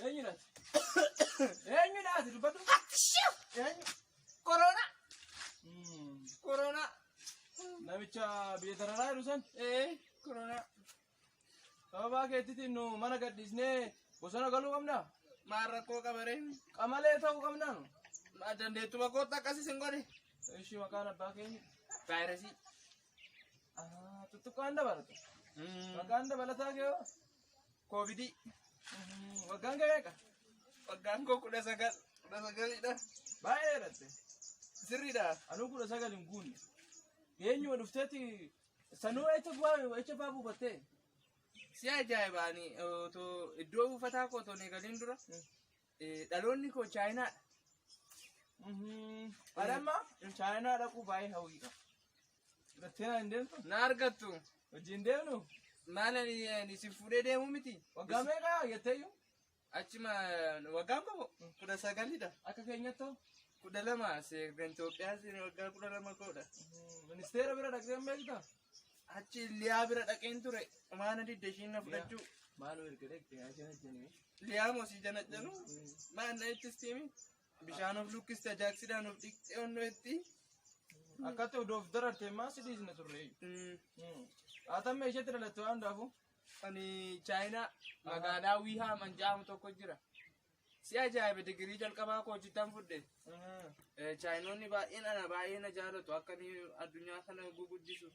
Eenyu laati? Eenyu laati dubbadhu? Eenyu? Corona. Corona. Namicha biyya dararaa jiru san Ee, corona. Sababaa keetiitiin nu mana gadhiisnee bosona galuu qabnaa? Maal rakkoo qabaree? Qamalee ta'uu qabnaa nu? Maa dandeettuma kootti akkas isin godhe? Ishii maqaan abbaa keenya. Vaayirasii. Ah, Tuttuqqaan dabalata. Maqaan dabalataa kee hoo? Koovidii. Waggaan kee meeqa? Waggaan koo 19. 19dha. Baay'ee dheeratte. Sirriidha. Anuu 19 hin guunne. Eenyuma dhufteeti sanuu echa bu'aa echa fa'aa buufattee? Si ajaa'iba ani otoo iddoo buufataa koo otoo hin eegaliin dura dhaloonni koo Chaayinaadha. Ani amma Chaayinaa dhaquu baay'ee hawwii qaba. Fudhattee na hin deemtu? Na argattu. Wajjin deemnu? Maal ani si fuudhee deemuu miti. Waggaa meeqa jetteeyyuu? Achuma waggaan koo 19dha. Akka keenyatti hoo? 12 seerga Itoophiyaa seen waggaa 12 koodha. Ministeera bira dhaqxee hin beektaa? Achi Liyaa bira dhaqeen ture. Maana didde ishiin na fudhachuu. Maaloo erga dhaqxee haa janajjanee. Liyaa moo si janajjanu? Maal na ittistiimi? Bishaan of lukkiste ajaaksiidhaan of dhiqxee onnoo itti. Akkatti odoo of dararte maa si dhiisne turre. Haatamme isheetti dhalatte waan hundaafuu. Ani Chaayinaa magaalaa Wiihaa jedhamu tokko jira. Si ajaa'iba digirii jalqabaa koo hojjetan fudhe. Chaayinoonni baay'een ana baay'ee na jaalatu akka inni addunyaa kana guguddisu.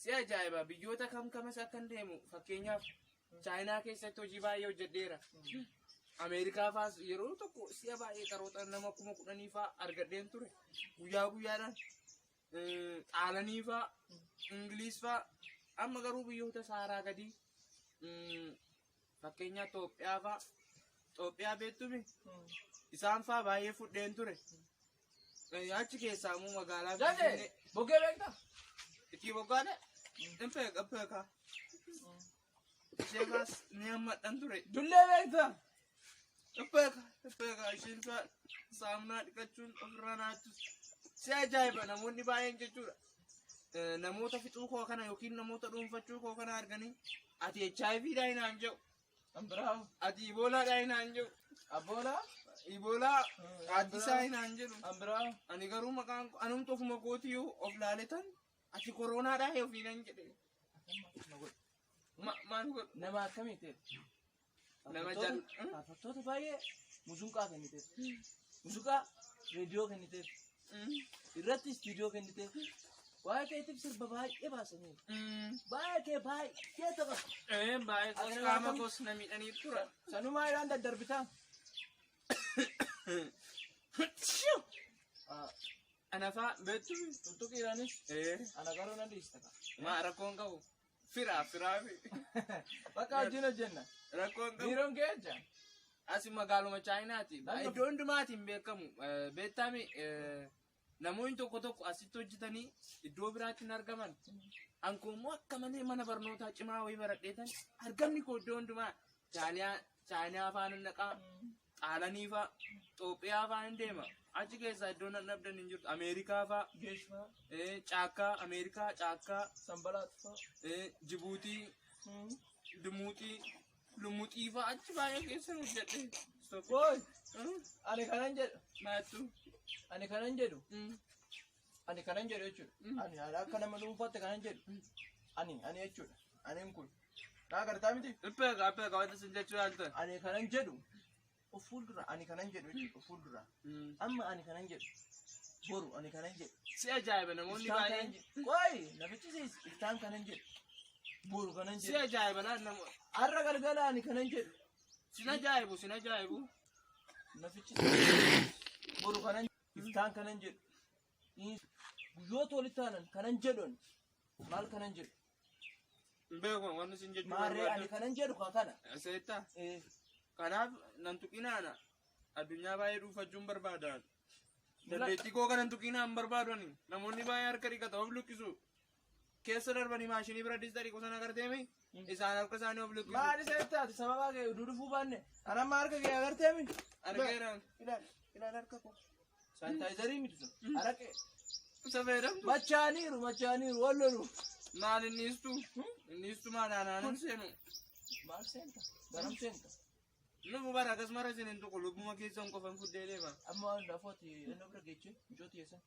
Si ajaa'iba biyyoota kam kamas akkan deemu fakkeenyaaf Chaayinaa keessatti hojii baay'ee hojjedheera. Ameerikaa faas yeroo tokko si'a baay'ee qaroota nama 10,000 faa argadheen ture. Guyyaa guyyaadhaan Xaalanii faa Ingiliis faa amma garuu biyyoota saaraa gadii fakkeenyaaf Itoophiyaa faa Itoophiyaa beektumi isaan faa baay'ee fudheen ture. Achi keessaa immoo magaalaa Jate Finfinnee boggee beektaa? itti boggaadha. Hin feeka feeka. Ishee faas ni hammadhan ture. Dullee beektaa? Beeka beeka isheen faa saamunaa dhiqachuun ofirraa naachus. Si ajaa'iba namoonni baay'een jechuudha. Namoota fixuu koo kana yookiin namoota dhuunfachuu koo kana arganii ati HIV dhaa hinaan jedhu. Kan biraa Ati Iboolaa dhaa hinaan jedhu. Abboolaa? Iboolaa Addisaa hinaan jedhu. Kan biraa Ani garuu maqaan anumtu ofuma kootiyyuu of laaletan ati koronaa dhaa ofiinan jedhe. Maal godhu? Nama akkamii ta'e? Nama jal. Faarfattoota baay'ee muzuqaa kenniteef. Muzuqaa reediyoo kenniteef. Irratti istiidiyoo kenniteef. Waa'ee keetiif sirba baay'ee baasaniiru. Baay'ee kee baay'ee taphatu. Baay'ee Ati nama qaama akkamii? koos na miidhanii turan. Sanumaa irraan daddarbitaa. Anafaa beektu. Tuttuqiidhaanis ana garuu nan dhiista. Maa rakkoon qabu. Firaa firaa fi. Bakka wajjin hojjenna. Rakkoon qabu. Biiroon kee jecha. Asi magaaluma Chaayinaati. Naannoo- Iddoo hundumaatiin beekamu. Beektami namoonni tokko tokko asitti hojjetanii iddoo biraatti hin argaman. Anko immoo akka malee mana barnootaa cimaa wayii baradheetan argamni koo iddoo hundumaa Chaayinaa faan hin dhaqaa, Xaalanii faa, Xoophiyaa faa hin deema. Achi keessaa iddoo nan dhabdan hin jirtu. Ameerikaa faa, Geeshfaa, Caakkaa, Ameerikaa, Caakkaa, Sanbalaatfaa. Jibuutii, Dumuuxii, Lumuxii faa achi baay'ee keessa hojjedhe. Stop. Wooy, ani kanan jedhu, Maattu. ani kanan jedhu, ani kanan jedhu jechuudha. Ani haala akka nama dhuunfaatti kanan jedhu. Ani jechuudha. Aniin kun. Naa gartaa miti? Dhipheeka dhipheeka wanti isin jechuu yaaltan. Ani kanan jedhu of fuuldura ani kanan jedhu jechuudha of fuuldura. Amma ani kanan jedhu. Boru ani kanan jedhu. Si ajaa'iba namoonni Iftaan kanan baay'een. jedhu. Qoy nafichi siis iftaan kanan jedhu. Boru kanan Si jedhu. ajaa'iba laal namoota. Har'a galgala ani kanan jedhu. Sin ajaa'ibu sin ajaa'ibu. Nafichi siis boru kanan iftaan kanan jedhu. Guyyoota walitti aanan kanan jedhu ani. Maal kanan jedhu? Hin beeku wanni isin jechuu Maarree ani kanan jedhu kaa kana. Seetta. Kanaaf nan tuqinaana. Addunyaa baay'ee dhuunfachuun barbaada. Dandeettii koo kanan tuqinaa hin barbaadu ani. Namoonni baay'ee harka dhiqata of luqqisu. Keessa darbanii maashinii bira dista dhiqu sana agarteemi. Isaan harka isaanii of luqqisu. Maali seettaati sababaa kee uduu dhufuu baanne kan amma harka kee agarteemi. Argeera. Ilaali ilaali harka koo. Saanitaayizarii miti sun araqee. Isa fayyadamtu. Machaaniiru machaaniiru wal lolu. Maal innistu? Innistu maal aanaanan seenu? Maal seenta? Garam seenta? Lubu bara akkasuma isin hin tuqu lubbuma keessan qofan fuddee deema. Amma waan lafooti inni bira geechee mucooti eessa?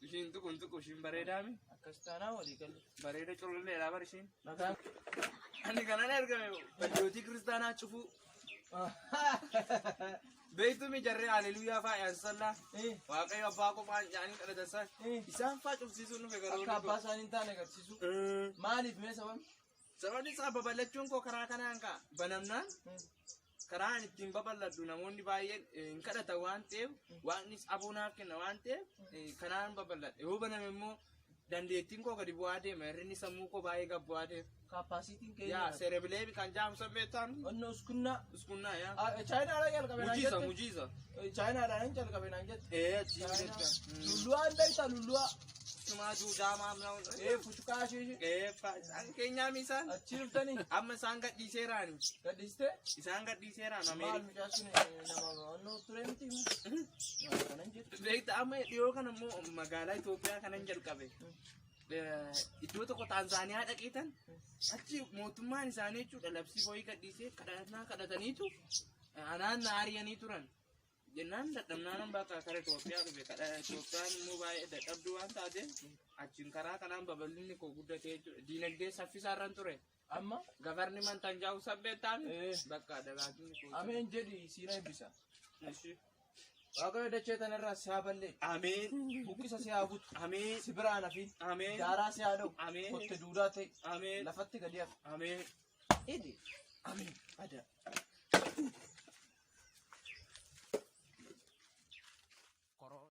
Ishiin tuqu hin tuqu ishiin bareedaami. Akkas taanaa walii galle. Bareeda cululleedha bar ishiin. Nagaan. Ani kanan ergame waldootii kiristaanaa cufuu. Beektuu jarree haleluuyaa fa'aa yaasallaa. Waaqayyo abbaa qofaan jedhanii kadhatan san. Isaan fa'aa cufsiisuun dhufe garuu. Akka abbaa isaanii hin taane agarsiisu. Maaliif mee sababni? Sababni isaa babal'achuun koo karaa kanaan ka'a. Banamnaan karaa ani ittiin babal'adhu namoonni baay'een hin kadhatan waan ta'eef waaqnis aboo naaf kenna waan ta'eef kanaan babal'adha. Yoo baname immoo dandeettiin koo gadi bu'aa deema. Hir'inni sammuu koo baay'ee gad bu'aa deema. Kaapaasitiin keenya. Yaa cereblee kan jaamsa beektaan. Onnoo uskunnaa. Uskunnaa yaa. Chaayinaadhaan jalqabe naan Mujiisa jette. mujiisa. Chaayinaadhaan hin jalqabe naan jette. Ee achi beektaa. Lulluwaan beektaa lulluwaa. Sumaa duudaa maamla. Ee fucuqaa ishee. Ee isaan keenyaa miisaan. Achi dhuftanii Amma isaan gadhiiseeraani. gadhiistee. Isaan gadhiiseeraan Maal Ameerikaa. mucaa sun nama onnoo ture miti. Maal kanan jettu. Beektaa amma dhiyoo kana immoo magaalaa Itoophiyaa kanan jalqabe. Iddoo tokko Taanzaaniyaa dhaqeetan achi mootummaan isaanii jechuudha labsii wayii gadhiisee kadhannaa kadhataniitu anaan na ari'anii turan. Jennaan dadhabnaan bakka kara Itoophiyaa dhufe kadha Itoophiyaan immoo baay'ee dadhabduu waan taateef achiin karaa kanaan babal'inni koo guddatee jechuudha. Diinagdee saffisaarran ture. Amma Gavarniman tanjaa'u sabbeettaan Eh. bakka dagaaginni koo. ameen jedhi siina eebbisa. Ishi. Waaqayyo dachee tanarraa si haa ballee. Ameen. Buqqisa si haa butu. Ameen. Si biraan hafi. Ameen. Daaraa si haa dha'u. Ameen. Kotte duudaa ta'e. Ameen. Lafatti gadi hafi. Ameen. Idi. Ameen. Ada.